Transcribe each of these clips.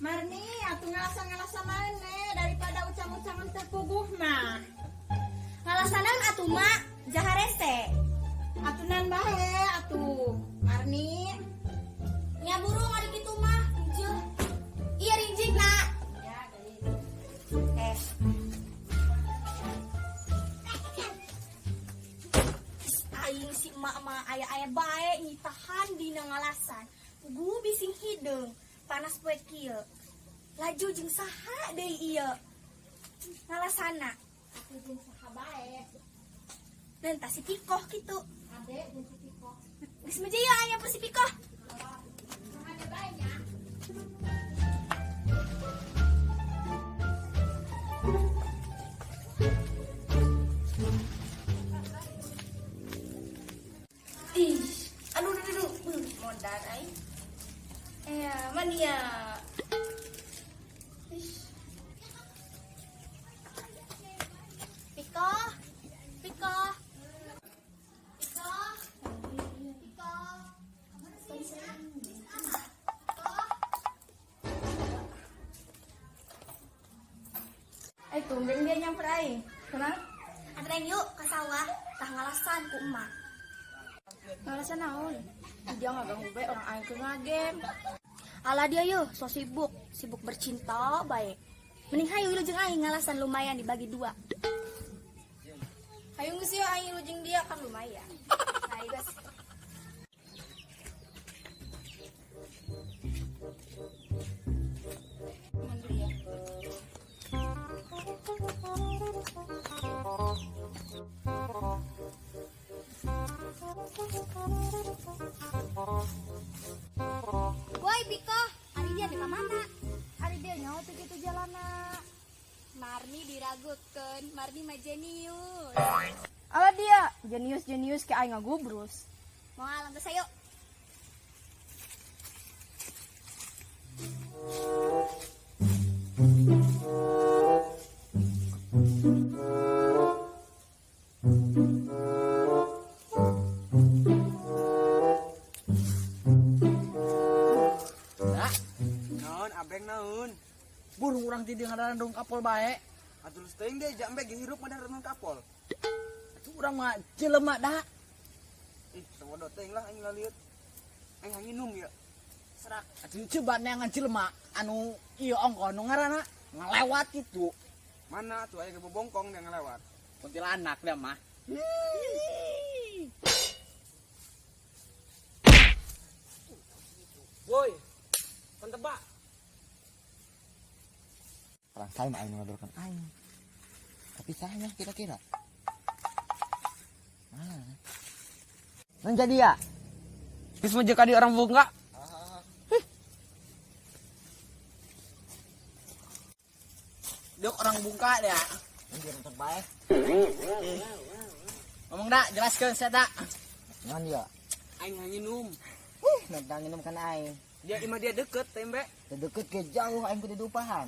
Marni, atuh ngalasan-ngalasan naon daripada ucang-ucangan terpuguh mah. Ngalasanan atuh mak, jaharese. Atunan bae atuh. Marni. Nya buru ngari kitu mah, heuh. Iya rinjing nak. Ya, geuning. Eh. Aing si emak mah aya-aya bae nyitahan dina ngalasan. Puguh bising hideung, panas poe kieu. Laju jeung saha deui ieu? Ngalasana. Atuh jeung saha bae. Dan tas si Pikoh kitu. Ade jeung si Pikoh. Geus meja ya aya si Pikoh. Ade bae nya. Ih, aduh aduh aduh, modar aing. Mania. Ih. Piko, Piko, Piko, Piko. Eh, tumben dia nyamper aing. Kenal? Antren yuk ke sawah, tah ngalasan ku emak. Ngalasan naon? Dia ngaganggu bae orang aing keur ngagame. Alah dia yuk, so sibuk, sibuk bercinta bae. Mending hayu ilu jeung aing ngalasan lumayan dibagi dua. Hayu geus yeuh aing ilu jeung dia kan lumayan. Hayu geus. Mandi ya. Woi Piko, ari dia di mana? Ari dia nyawa teu kitu jalana. Marni diragukeun, Marni mah jenius. Alah dia, jenius-jenius ke aing ngagubrus. Moal geus ayo. Naon abeng naon? Burung urang ti ngadarandung kapol bae. Atuh geus teuing deh jambe ge hirup ngadarandung kapol. Atuh urang mah jelema da. Ih, sabodo teuing lah aing laliut. Aing hanginum ya. Serak. Atuh coba neangan jelema anu ieu ongkoh nu ngaranna ngalewat kitu. Mana atuh aya ge bobongkong dia ngalewat. Kuntilanak dia mah. Woi, pentebak. Orang saya mah aing ngadorkan aing. Tapi sahnya kira-kira. Mana? Nang jadi ya? Geus mah jeung ka di orang bungka. Dok orang bungka dia. Ini nonton bae. Ngomong dak, jelaskeun saya tak. Ngan ya? Aing hanginum. Nentang minum kan aing. Dia imah dia deket tembe. Deket ke jauh aing kudu diupahan.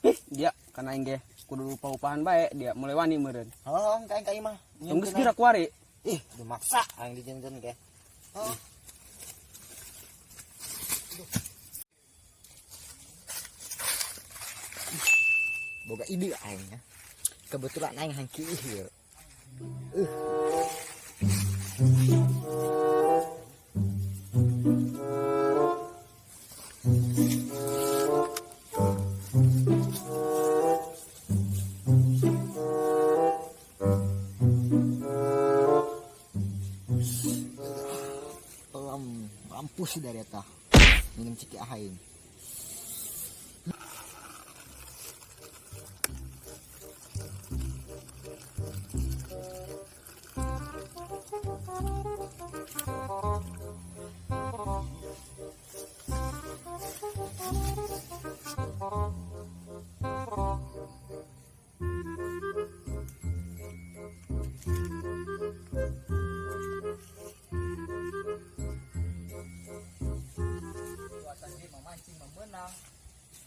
Ih, dia kana aing ge kudu upah-upahan bae dia mulai wani meureun. Oh, ka aing ka imah. Tunggu segera kuari. Ih, dimaksa aing dijenjen ge. Oh. Boga ide aing ya. Kebetulan aing hangki ieu. Mampus dari eta. Minum ciki aing.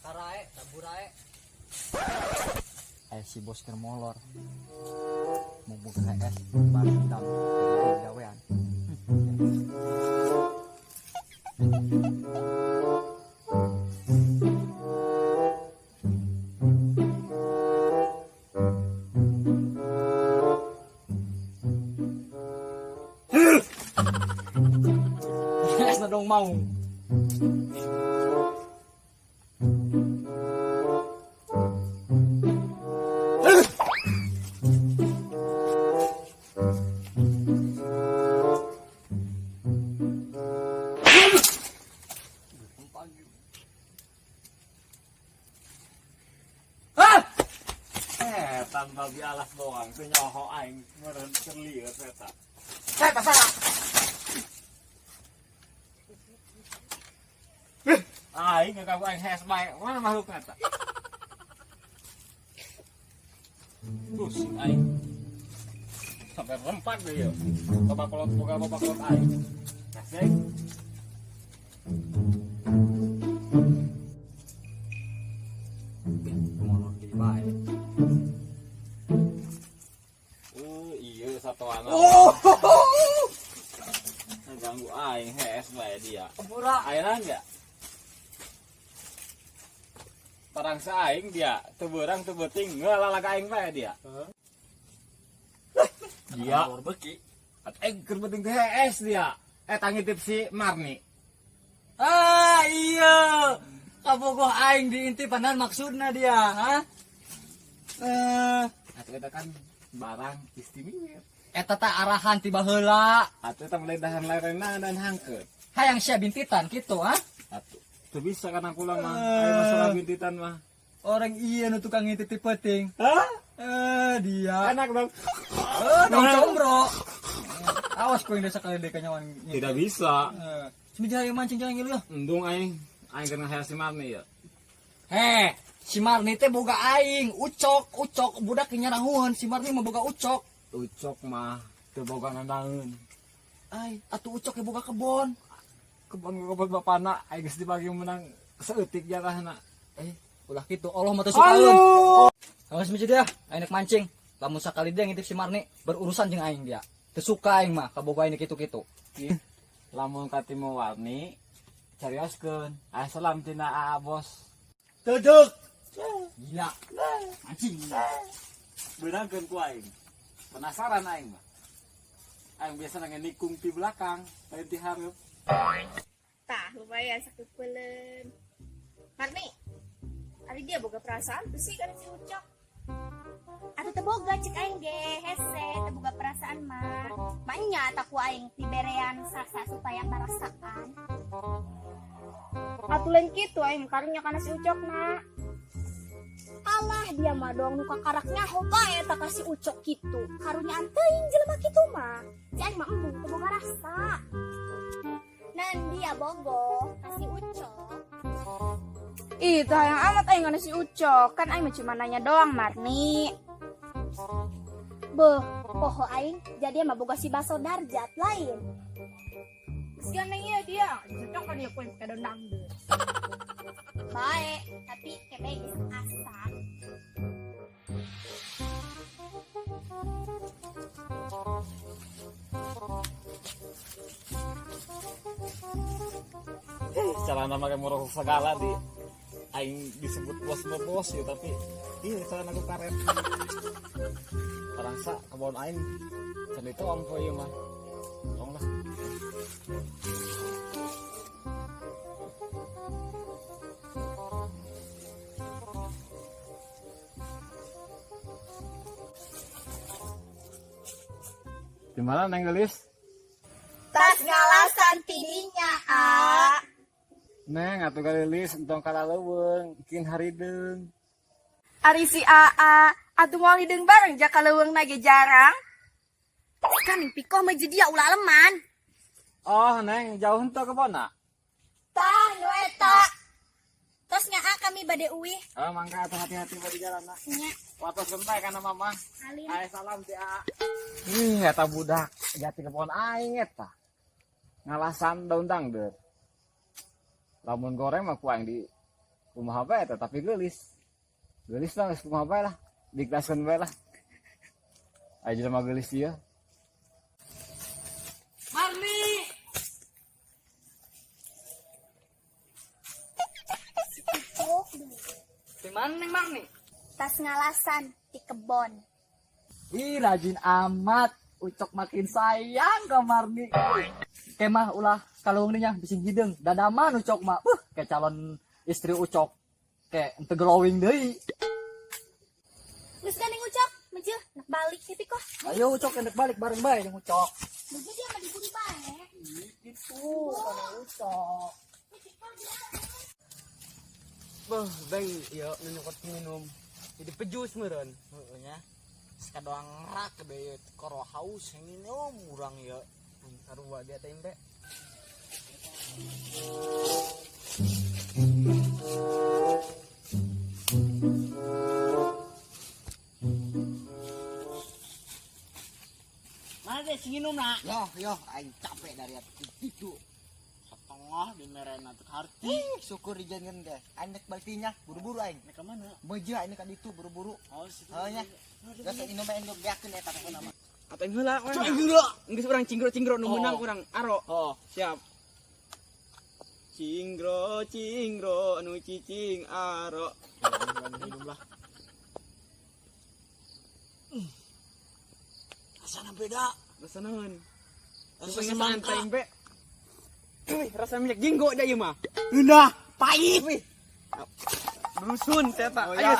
Tarae, taburae. Si bos keur molor. Mumpung KS balas dendam dari gawean. maung-maung. Tanpa bialas doang, teu nyoho aing meureun keur lieur eta. Saya pasara. Aing ngaganggu aing hees bae, mana makhlukna eta? Pusing aing. Sampai rempak deh ieu. Bapak kolot boga bapak kolot aing. Kasih. Ngomong gini bae. Iya satuan. Oh. Ganggu aing hees bae dia. Pura. Ayeuna enggak? Parang aing dia, teu beurang teu beuting ngalalaga aing bae dia. Dia beki. Aing keur beuting teh hees dia. Eta ngitip si Marni. Ah, iya. Kabogoh aing diintipanan maksudna dia, ha? Atuh eta kan barang istimewa. Eta teh arahan ti baheula. Atuh eta mulai dahan lerena dan hangkeut. Hayang sia bintitan kitu, ha? Atuh teu bisa kan kula mah. Aya masalah bintitan mah. Orang iya nu tukang ngintip ti peuting. Hah? Dia. Enak dong. Dong combro. Awas ku yang desa kali deka nyawan. Tidak bisa. Semija hayang mancing jangan ngilu ya. Embung aing. Aing keur ngahayang si Marni ya. Heh, si Marni teh boga aing, ucok, ucok budak nyarahueun, si Marni mah boga ucok. Ucok mah teu boga nanaeun. Ai, atuh ucok ge boga kebon. Kebon kebon bapana aing geus dibagi menang seutik jatahna. Ulah kitu, Allah mah teu sukaeun. Awas miji dia, aing nek mancing. Lamun sakali dia ngintip si Marni, berurusan jeung aing dia. Teu suka aing mah kaboga aing kitu-kitu. Lamun katimu Warni carioskeun. Aya salam tina Aa bos. Duduk. Gila. Mancing. Beunangkeun ku aing. Penasaran aing mah. Aing biasa nikung ti belakang, lain ti hareup. Tah, lumayan sakeupeuleuh. Marni, ari dia boga perasaan tuh sih kana si Ucok. Atuh teu boga cek aing ge, hese teu boga perasaan mah. Manya tak ku aing diberean sasa supaya merasakan. Atuh lain kitu aing karunya kana si Ucok na. Alah dia mah doang nu kakarak nyaho bae eta ka si Ucok kitu. Karunya teuing jelema kitu mah. Si aing mah embung teu boga rasa. Nan dia bogo ka si Ucok. Ih, teu hayang amat aing kana si Ucok. Kan aing mah cuma nanya doang, Marni. Beuh, poho aing jadi mah boga si baso darjat lain. Geus gandeng ieu dia. Cocok kan ieu ku aing pake dondang deui. Bae, tapi kebe geus asa. Celana make murah segala di aing disebut bos mah bos ya tapi iya celana aku karet. Parangsa kebon aing can dituang poe ieu mah. Tong lah. Di mana Neng Gelis? Tas ngalasan tidinya, A. Neng atuh galilis entong kalaleuweung, kin harideung. Ari si Aa, atuh moal hideung bareng jaka leuweung na ge jarang. Kan pikoh mah jadi dia ulah leman. Oh, Neng, jauh henteu kebonna? Tah, nu eta. Tos nya A kami bade uih. Oh, mangga atuh hati-hati bade jalan lah. Nya. Watos bae kana mama. Alim. Ayo salam ti A. Ih, eta budak jati kebon aing eta. Ngalasan daun dangdeur. Lamun goreng mah ku aing di kumaha bae eta tapi geulis. Geulis lah geus kumaha bae lah. Diikhlaskeun bae lah. Aya jelema geulis ieu. Marni. Oh, Di mana Neng Marni? Tas ngalasan di kebon. Ih, rajin amat. Ucok makin sayang ka Marni. Kemah ulah kalung nya bising hideung. Dadaman Ucok mah. Kayak calon istri Ucok. Kayak ente glowing deui. Geus gandeng Ucok, meujeuh nak balik sih kok. Ayo Ucok endek balik bareng bae jeung Ucok. Meujeuh dia mah diburu bae. Gitu, kana Ucok. Beuh, beng ieu nu nyokot minum. Jadi pejus meureun. Heeh nya. Sakadoang rak be koro haus minum urang ieu. Sarua dia teh embe. Mana deh sing minum nak? Yo yo aing capek dari itu. Setengah di merena teu harti. Syukur dijangan ge. Aing nek baltinya buru-buru aing. Nek ka mana? Meujeuh aing ka ditu buru-buru. Oh, situ. Heuh nya. Geus inum bae endog beakeun eta pokona mah. Atau yang heula we. Cuk, aing heula. Geus urang cingro-cingro nu Oh. meunang urang aro. Oh. Siap. Cingro cingro nu cicing aro. Minum lah. Rasana beda. Rasa naon? Rasa Rasa semangka. semangka embe. Wih, rasa minyak jinggo da ieu mah. Nah, pahit. Wih. Rusun saya tak. Oh, Ayo. ya.